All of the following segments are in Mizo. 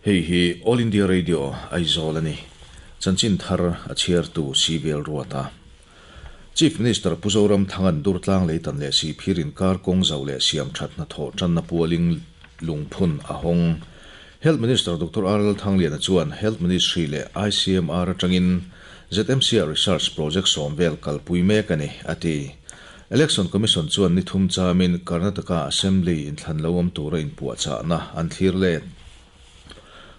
Hei hi All India Radio Aizawl a ni. Chanchin thar a chhiartu CVL Ruata. Chief Minister Pu Zoramthanga'n Durtlang Leitan leh Sihphir inkar kawng zauh leh siam that hnathawh tanna pualing lungphun a hawng. Health Minister Doctor RL Thangliana chuan Health Ministry leh ICMR atangin ZMC-ah research project sawm vel kalpui mek a ni, a ti. Election Commission chuan ni thum chamin Karnataka Assembly inthlan lo awm tura inpuahchahna an thlir let.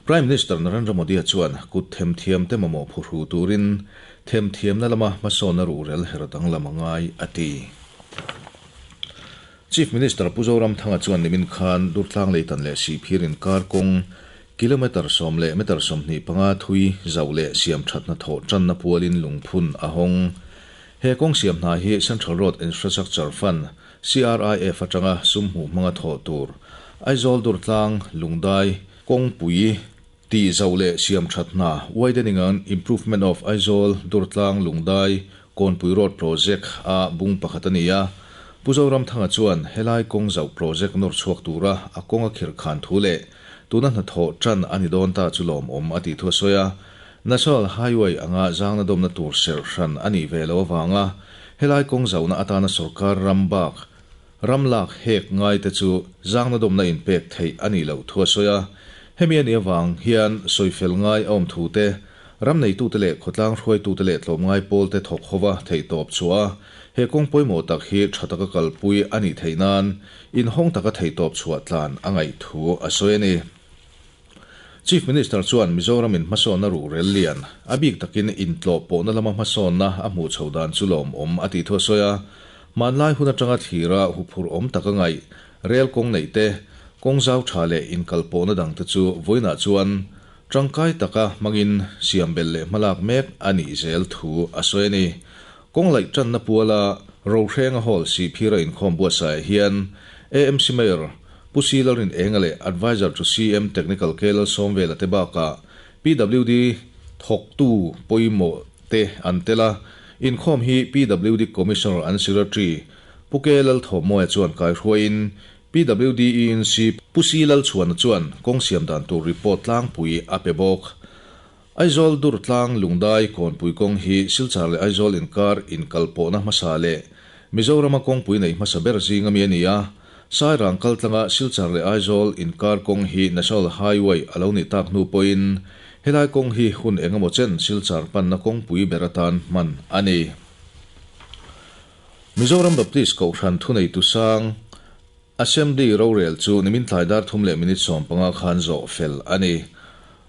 Prime Minister Narendra Modi-a chuan kut themthiamte mamawh phuhru turin themthiamna lama hmasawnna ruhrel her danglam a ngai, a ti. Chief Minister Pu Zoramthanga chuan nimin khan Durtlang Leitan leh Sihphir inkar kawng kilometre sawm leh meter 25 thui zauh leh siamthatna thawh tanna pualin lungphun a hawng. He kawng siam hna hi Central Road Infrastructure Fund, CRIF, atanga sum hmuh hmanga thawh tur Aizawl Durtlang Lungdai kawngpui tih zauh leh siam that hna, Widening and Improvement of Aizawl Durtlang Lungdai Kawnpui Road Project a bung pakhat a ni a. Pu Zoramthanga chuan helai kawng zauh project nawr chhuak tura a kawng a khirh khan thu leh tuna hnathawh tan a ni dawn ta chu lawmawm a tih thu a sawi a. National Highway anga zangna dawmna tur serh hran a nih ve loh avanga helai kawng zauhna atana sorkar ram bak ram lak hek ngaite chu zangna dawmna inpek theih a nih loh thu a sawi a. Hemi a nih avang hian sawifel ngai a awm thu te, ram neitute leh khawtlang hruaitute leh tlawmngai pawlte thawk hova theihtawp chhuah a, he kawng pawimawh tak hi tha taka kalpui a nih theih nan inhawng taka theihtawp chhuah tlan a ngaih thu a sawi a ni. Chief Minister chuan Mizoram in hmasawnna ruhrel lian, a bik takin intlawh pawhna lama hmasawnna a hmuh chho dan chu lawmawm a tih thu a sawi a. Hmanlai hun atanga thlira huphurh awm taka ngaih, rel kawng neih te, kawng zau tha leh inkalpawhna dangte chu vawiinah chuan tangkai taka hmangin siam belh leh hmalak mek a nih zel thu a sawi a ni. Kawng laih tanna puala Rohrenga Hall Sihphira inkhawm buatsaihah hian AMC Mayor Pu Si Lalrin Enga leh Adviser to CM Technical K Lalsawmvela te bakah PWD thawktu pawimawh te an tel a, inkhawm hi PWD Commissioner and Secretary Pu K Lalthawmawia chuan kaihruaiin PWD ENC Pu Si Lalchhuana chuan kawng siam dan tur report tlangpui a pe bawk. Aizawl Durtlang Lungdai Kawnpui kawng hi Silchar leh Aizawl inkar inkalpawhna hmasa leh Mizorama kawngpui neih hmasa ber zing ami a ni a. Sairang kaltlanga Silchar leh Aizawl inkar kawng hi National Highway a lo nih tak hnu pawhin helai kawng hi hun eng emaw chen Silchar panna kawngpui ber atan hman a ni. Mizoram Baptist Kohhran thuneitu sang Assembly rorel chu nimin tlai dar thum leh minute 15 khan zawh fel a ni.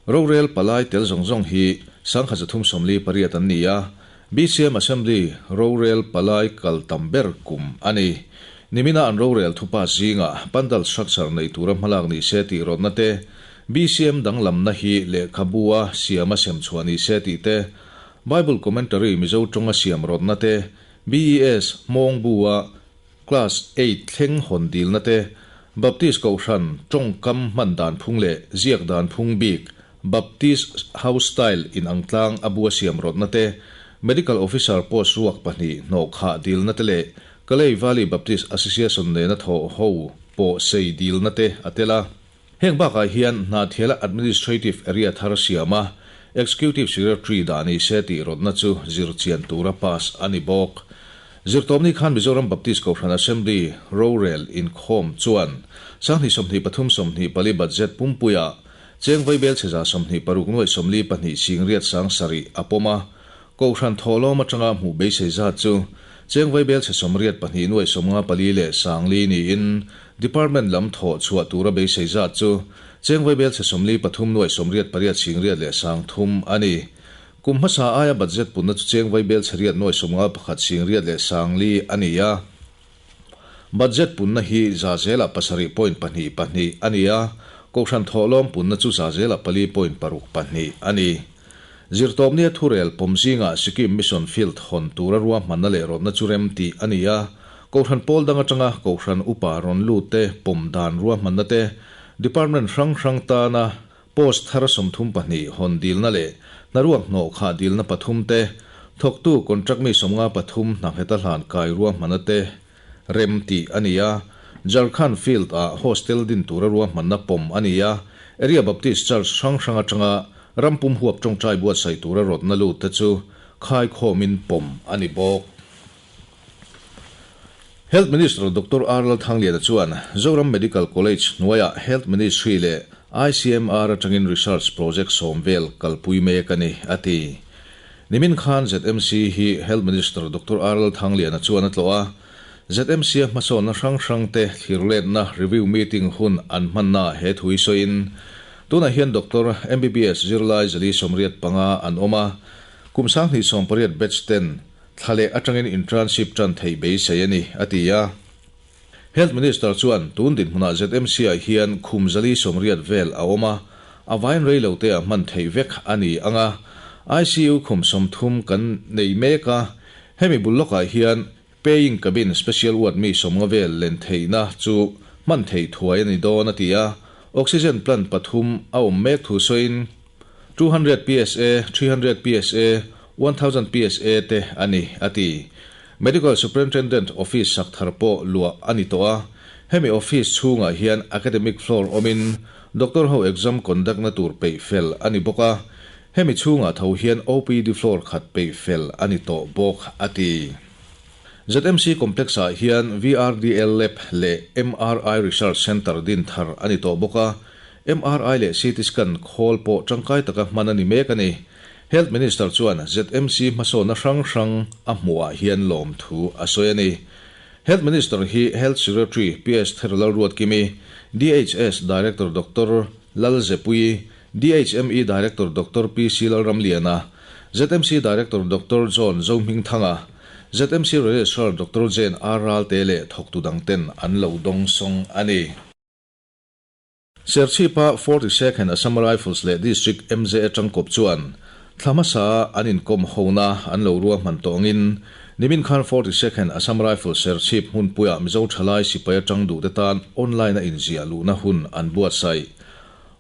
Rorel palai tel zawng zawng hi 1348 an ni a, BCM Assembly rorel palai kal tam ber kum a ni. Nimina an rorel thupa zingah pandal structure nei tura hmalak ni se tih rawtna te, BCM danglamna hi lehkhabu-a siama sem chhuah ni se tih te, Bible commentary Mizo tawnga siam rawtna te, BES hmawngbu-a Class Eight thleng hawn dilna te, Baptist Kohhran tawngkam hman dan phung leh ziak dan phung bik, Baptist House Style in ang tlang a bua siam rawtna te, Medical Officer post ruak pahnih hnawh khah dilna te leh Kalay Valley Baptist Association nena thawh ho pawh sei dilna te a tel a. Heng bakah hian Hnahthiala Administrative Area thar siama Executive Secretary dah ni se tih rawtna chu zir chian tura pass a ni bawk. Zirtawpni khan Mizoram Baptist Kohhran Assembly rorel inkhawm chuan 2023 24 budget pumpuiah cheng vaibel chheza 26 nuaih 42 singriat sang sarih a pawm a, Kohhran thawhlawm atanga hmuh beisei zat chu cheng vaibel chhe 82 nuaih 54 leh sangli niin Department lam thawh chhuah tura beisei zat chu cheng vaibel chhe 43 nuaih 88 singriat leh 3,000 a ni. Kum hmasa aia budget punna chu cheng vaibel chhe riat nuaih 51 singriat leh sangli a ni a. Budget punna hi za zelah pasarih point pahnih pahnih a ni a, Kohhran thawhlawm punna chu za zelah pali point paruk pahnih a ni. Zirtawpnia thurel pawm zingah Sikkim Mission Field hawn tura ruahmanna leh rawtna chu rem tih a ni a, Kohhran pawl dang atanga Kohhran upa rawn lut te pawm dan ruahmanna te, Department hrang hrang tana post thar 32 hawn dilna leh hnaruak hnawh khah dilna pathum te, thawktu contract mi 53 hna ngheta hlan kai ruahmanna te rem tih a ni a. Jharkhand Field ah hostel din tura ruahmanna pawm a ni a, Area Baptist Church hrang hrang atanga ram pum huap tawngtai buatsaih tura rawtna lut te chu khaikhawmin pawm a ni bawk. Health Minister Doctor R Lalthangliana chuan Zoram Medical College hnuaiah Health Ministry leh ICMR atangin research project sawm vel kalpui mek a ni, a ti. Nimin khan ZMC hi Health Minister Doctor R Lalthangliana chuan a tlawh a, ZMC-a hmasawnna hrang hrangte thlirletna review meeting hun an hmannaah he thu hi sawiin, tunah hian Doctor, MBBS zirlai 485 an awm a, kum 2018 batch ten Thla leh atangin internship tan theih beisei a ni, a ti a. Health Minister chuan tun dinhmunah ZMC-ah hian khum 480 vel a awm a, a vain rei lo te ah hman theih vek a ni ang a. ICU khum 30 kan nei mek a, hemi bul lawkah hian paying cabin special ward mi 50 vel len theihna chu hman theih thuai a ni dawn, a ti a. Oxygen plant pathum a awm mek thu sawiin, 200 psa, 300 psa, 1000 psa te a ni, a ti. Medical Superintendent Office sak thar pawh luah a ni tawh a, hemi office chhungah hian academic floor awmin doctor ho exam conduct na tur peih fel a ni bawk a, hemi chhungah tho hian OPD floor khat peih fel a ni tawh bawk, a ti. ZMC Complex-ah hian VRDL Lab leh MRI Research Centre din thar a ni tawh bawk a, MRI leh CT scan khawl pawh tangkai taka hman a ni mek a ni. Health Minister chuan ZMC hmasawnna hrang hrang a hmuhah hian lawmthu a sawi a ni. Health Minister hi Health Secretary PS Therlalruatkimi, DHS Director Doctor Lalzepuii, DHME Director Doctor PC Lalramliana, ZMC Director Doctor John Zohmingthanga, ZMC Registrar Doctor Jane R Ralte leh thawktu dangten an lo dawngsawng a ni. Serchhipa 42nd Assam Rifles leh District MJA tangkawp chuan thla hmasa an inkawm hona an lo ruahman tawh angin nimin khan 42nd Assam Rifles Serchhip hmunpuiah Mizo thalai sipai atang duhte tan online-a inziah luhna hun an buatsaih.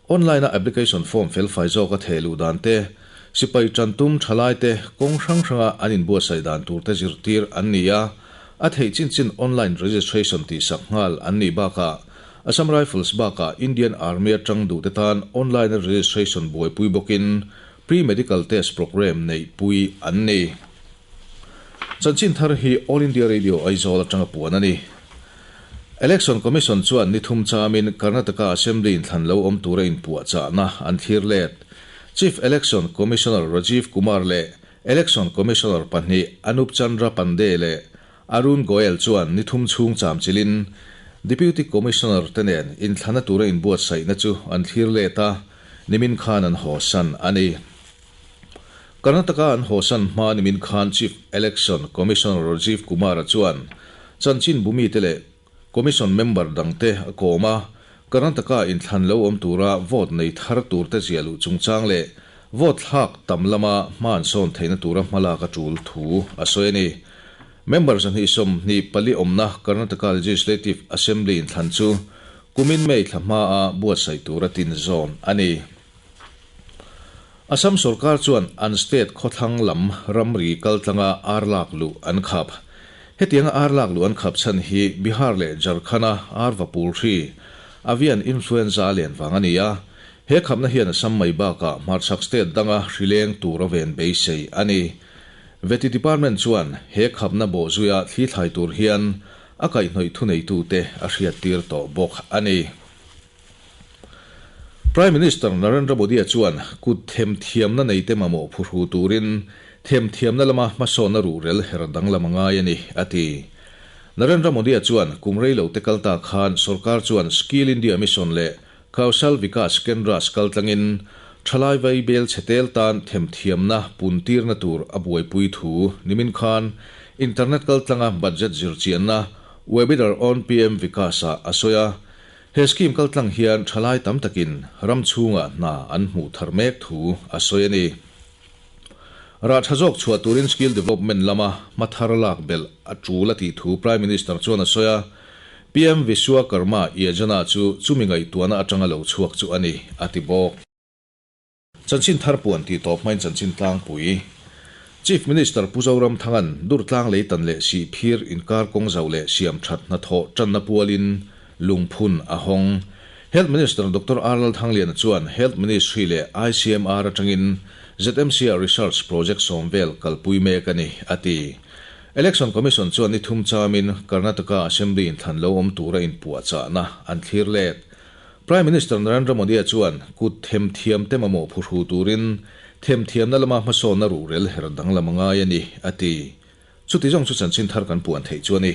Online-a application form felfai zawka theh luh dan te, sipai tantum thalaite kawng hrang hranga an inbuatsaih dan turte zirtir an ni a, a theih chin chin online registration tihsak nghal an nih bakah Assam Rifles bakah Indian Army atang duhte tan online-a registration buaipui bawkin pre-medical test programme neihpui an ni. Chanchin thar hi All India Radio Aizawl atanga puan a ni. Election Commission chuan ni thum chamin Karnataka Assembly inthlan lo awm tura inpuahchahna an thlir let. Chief Election Commissioner Rajiv Kumar leh Election Commissioner pahnih Anup Chandra Pandey leh Arun Goel chuan ni thum chhung cham chilin Deputy Commissioner te nen inthlana tura inbuatsaihna chu an thlir let a, nimin khan an hawsan a ni. Karnataka an hawsan hma nimin khan Chief Election Commissioner Rajiv Kumar-a chuan chanchin bumite leh Commission member dangte a kawm a, Karnataka inthlan lo awm tura vote nei thar turte ziah luh chungchang leh vote thlak tam lama hma an sawn theihna tura hmalak a tul thu a sawi a ni. Member 224 awmna Karnataka Legislative Assembly inthlan chu kumin May thla hmaa buatsaih tura tin zawn a ni. Assam sorkar chuan an state khawthlang lam ramri kaltlanga ar lak luh an khap. Hetianga ar lak luh an khap chhan hi Bihar leh Jharkhand-a ar va pul hri, avian influenza a len vang a ni a. He khapna hian Assam mai bakah hmarchhak state danga hri leng tur a ven beisei a ni. Veti Department chuan he khapna bawhzuia thli thlai tur hian a kaihhnawih thuneitute a hriattir tawh bawk a ni. Prime Minister Narendra Modi-a chuan kut themthiamna neite mamawh phuhru turin themthiamna lama hmasawnna ruhrel her danglam a ngai a ni, a ti. Narendra Modi-a chuan kum rei lote kal ta khan sorkar chuan Skill India Mission leh Kaushal Vikas Kendras kaltlangin thalai vai bel chhe tel tan themthiamna puntirna tur a buaipui thu nimin khan internet kaltlanga budget zirchianna webinar on PM Vikas-ah a sawi a. He scheme kaltlang hian thalai tam takin ram chhungah hna an hmuh thar mek thu a sawi a ni. Rah tha zawk chhuah turin skill development lama hma thar lak belh a tul a tih thu Prime Minister chuan a sawi a, PM Vishwakarma Yojana chu chumi ngaihtuahna atanga lo chhuak chu a ni, a ti bawk. Chanchin thar puan tih tawp hmain chanchin tlangpui. Chief Minister Pu Zoramthanga'n Durtlang Leitan leh Sihphir inkar kawng zauh leh siamthat hnathawh tanna pualin lungphun a hawng. Health Minister Doctor R Lalthangliana chuan Health Ministry leh ICMR atangin ZMC-ah research project sawm vel kalpui mek a ni, a ti. Election Commission chuan ni thum chamin Karnataka Assembly inthlan lo awm tura inpuahchahna an thlir let. Prime Minister Narendra Modi-a chuan kut themthiamte mamawh phuhru turin themthiamna lama hmasawnna ruhrel her danglam a ngai a ni, a ti. Chuti zawng chu chanchin thar kan puan theih chu a ni.